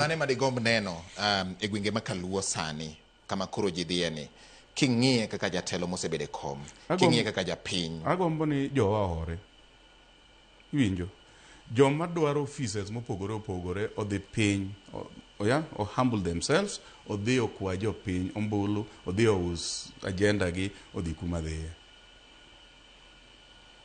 Mane ma digomb neno e gwenge ma Kaluo sani kama koro ji dhiye ni king'iye kaka jatelo mosebedo e kom, king'iye kaka japiny? Agombo ni jowa ohore. Iwinjo? Joma dwaro offices mopogore opogore odhi piny, oya, o humble themselves, odhi okwa jopiny ombulu, odhi ous agenda gi, odhi kuma dhiye.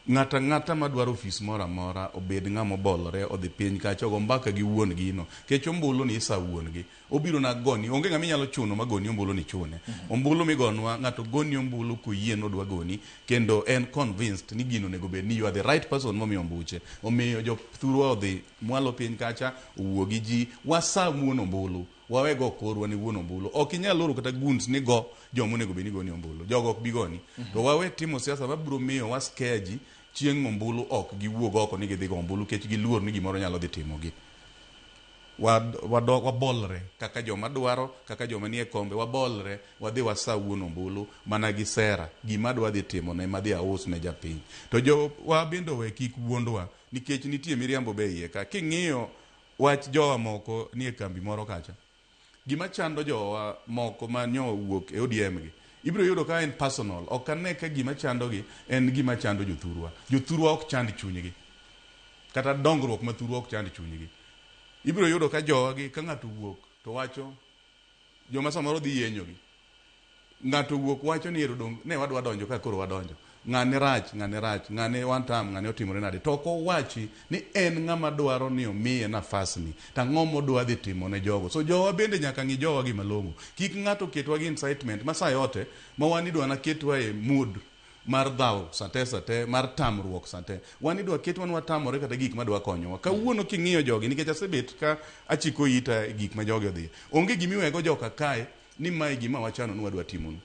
Ng'ato ang'ata madwaro ofis moro amora obed ng'ama obolore, odhi piny kacha ogo mbaka gi wuon gino. Nikech ombulu ni isa wuon gi. Obiro na goni, onge ng'ama inyalo chuno ma goni ombulu ni chune. Ombulu migonwa, ng'ato goni ombulu koyie nodwa goni, kendo en convinced ni gino onego bed ni you are the right person momiyo ombuche. Omiyo jothurwa odhi mwalo piny kacha, owuo gi ji, wasa wuon ombulu. Wawe go korwa ne wuon ombulu. Ok inyal oro kata goons ni go joma onego bed ni goni ombulu. Jogo ok bi goni. To wawe timo siasa mabiro miyo wa scare ji chieng' ombulu ok giwuog oko ni gidhi go ombulu nikech giluor ni gimoro nyalo dhi timogi. Wabolre kaka joma dwaro, kaka joma nie kombe, wabolre, wadhi wasa wuon ombulu mana gi sera, gima adwa dhi timo ne madhi aus ne japiny. To jowa bende owe kik wuondwa nikech nitie miriambo be iye ka. King'iyo wach jowa moko nie kambi moro kacha, gima chando jowa moko ma nyo wuok e ODM gi, ibiro yudo ka en personal. Ok ane ka gima chandogi en gima chando jothurwa. Jothurwa ok chand chunygi. Kata dongruok ma thurwa ok chand chunygi. Ibiro yudo ka jowa gi ka ng'ato wuok to wacho joma samoro dhi yenyogi. Ng'ato wuok wacho ni ero dong ne wadwa donjo ka koro wadonjo. Ng'ane rach, ng'ane rach, ng'ane one term, ng'ane otimore nade. To ok owachi ni en ng'ama dwaro ni omiye nafas ni. To ang'o modwa dhi timo ne jogo. So jowa bende nyaka ng'i jowa gi malong'o. Kik ng'ato ketwa gi incitement ma saa yote ma wan idwa na ketwa e mood mar dhaw sate sate, mar tamruok sate. Wan idwa ketwa ni watamore kata gik madwa konyowa. Kawuono king'iyo jogi, nikech asebet ka achiko ita e gik ma jogi odhiye. Onge gimiwego joka kae ni mae gima wachano ni wadwa timonu.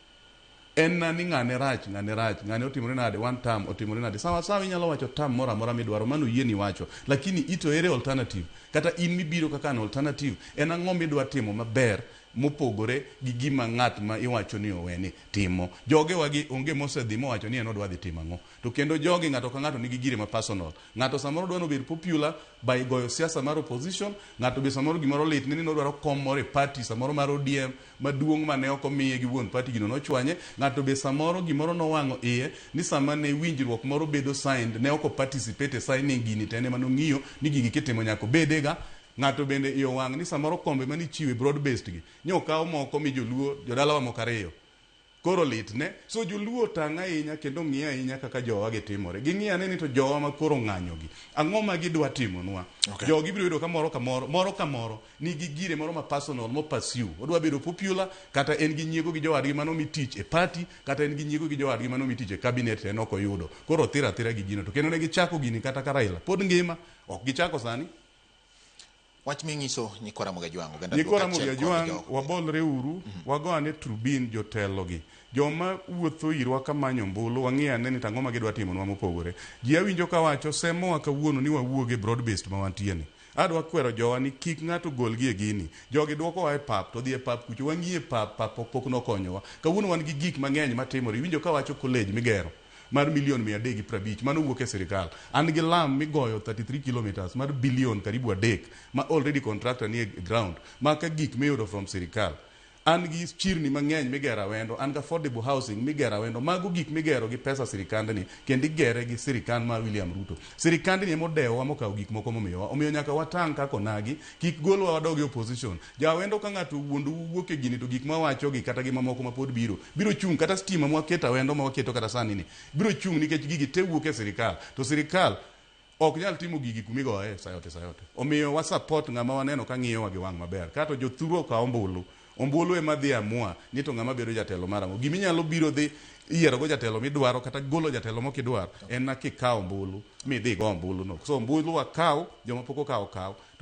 En na ni ng'ane rach, ng'ane rach, ng'ane otimore nade, one term otimore nade. Sawa sawa inyalo wacho term moro amora midwaro, mano oyieni wacho. Lakini ito ere alternative? Kata in mibiro kaka an alternative, en ang'o midwa timo maber mopogore gi gima ng'at ma iwacho ni oweni timo? Jogewa gi onge mosedhi mowacho ni en odwa dhi timo ang'o. To kendo jogi ng'ato ka ng'ato nigi gire ma personal. Ng'ato samoro dwa nobed popular by goyo siasa mar opposition, ng'ato be samoro gimoro lit ne ni nodwaro kom moro e party samoro mar ODM maduong' mane ok omiye gi wuon party gino nochwanye, ng'ato be samoro gimoro nowang'o iye ni sama ne winjruok moro bedo signed ne ok o participate e signing gini to en ema nong'iyo ni gigi kitimo nyaka obedega. Ng'ato bende iye owang' ni samoro kombe mane ichiwo e broad based gi nyokaw moko mi joluo jodalawa moko ariyo koro lit ne. So joluo otang' ahinya kendo ong'i ahinya kaka jowa gi timore. Ging'i ane ni to jowa ma koro ng'anyo gi, ang'o ma gidwa timonwa? Okay. Jogi ibiro yudo ka moro ka moro, moro ka moro nigi gire moro ma personal mo pursue. Odwa bedo popular, kata en gi nyiego gi jowadgi mano mi tich e party, kata en gi nyiego gi jowadgi mano mi tich e cabinet to en ok oyudo. Koro othira athira gi gino. To kendo ne gichako gini kata ka Raila pod ngima, ok gichako sani. Wach minyiso nyikwa Ramogi Ajwang', oganda Nyikwa Luo Ramogi kaachiel kod Ajwang', jogo. wabolre uru, wago ane trubin jotelo gi. Joma wuotho irwa ka manyo ombulu, wang'i ane ni to ang'o ma gidwa timonwa mopogore. Ji awinjo ka wacho, semowa kawuono ni wawuog e broad based ma wantie ni. Adwa kwero jowa ni kik ng'ato golgi e gini. Jogi dwokowa e pap, to dhi e pap kucho, wang'i e pap, pap pok nokonyowa. Kawuono wan gi gik mang'eny matimore. Iwinjo ka wacho college migero mar milion 350, mano wuok e sirikal. An gi lam migoyo 33 kilometers mar bilion karibu 3 ma already contractor nie ground, maka gik miyudo from sirikal. An gi chirni mang'eny migero Awendo, an gi affordable housing migero Awendo. Mago gik migero gi pesa sirikandni, kendo igere gi sirikand mar William Ruto. Sirikandni ema odewowa mokawo gik moko momiyowa. Omiyo nyaka watang' kaka onagi, kik golwa wadog e opposition. Ja Awendo ka ng'ato owuondou wuok e gini to gik mawacho gi kata gi mamoko mapod biro, biro chung' kata stima mwaketo Awendo ma waketo kata sani ni, biro chung' nikech gigi te wuok e sirikal. To sirikal ok nyal timo gigi kumigoye sayote sayote. Omiyo wa support ng'ama waneno ka ng'iyowa gi wang' maber. Kato jothuru okaw ombulu. Ombulu ema dhi amua ni to ng'ama bedo jatelo mar ang'o. Giminyalo biro dhi yiero go jatelo midwaro kata golo jatelo mokidwar en na kikawo ombulu midhi go ombulu no. So ombulu wakaw, joma pok okawo okaw. To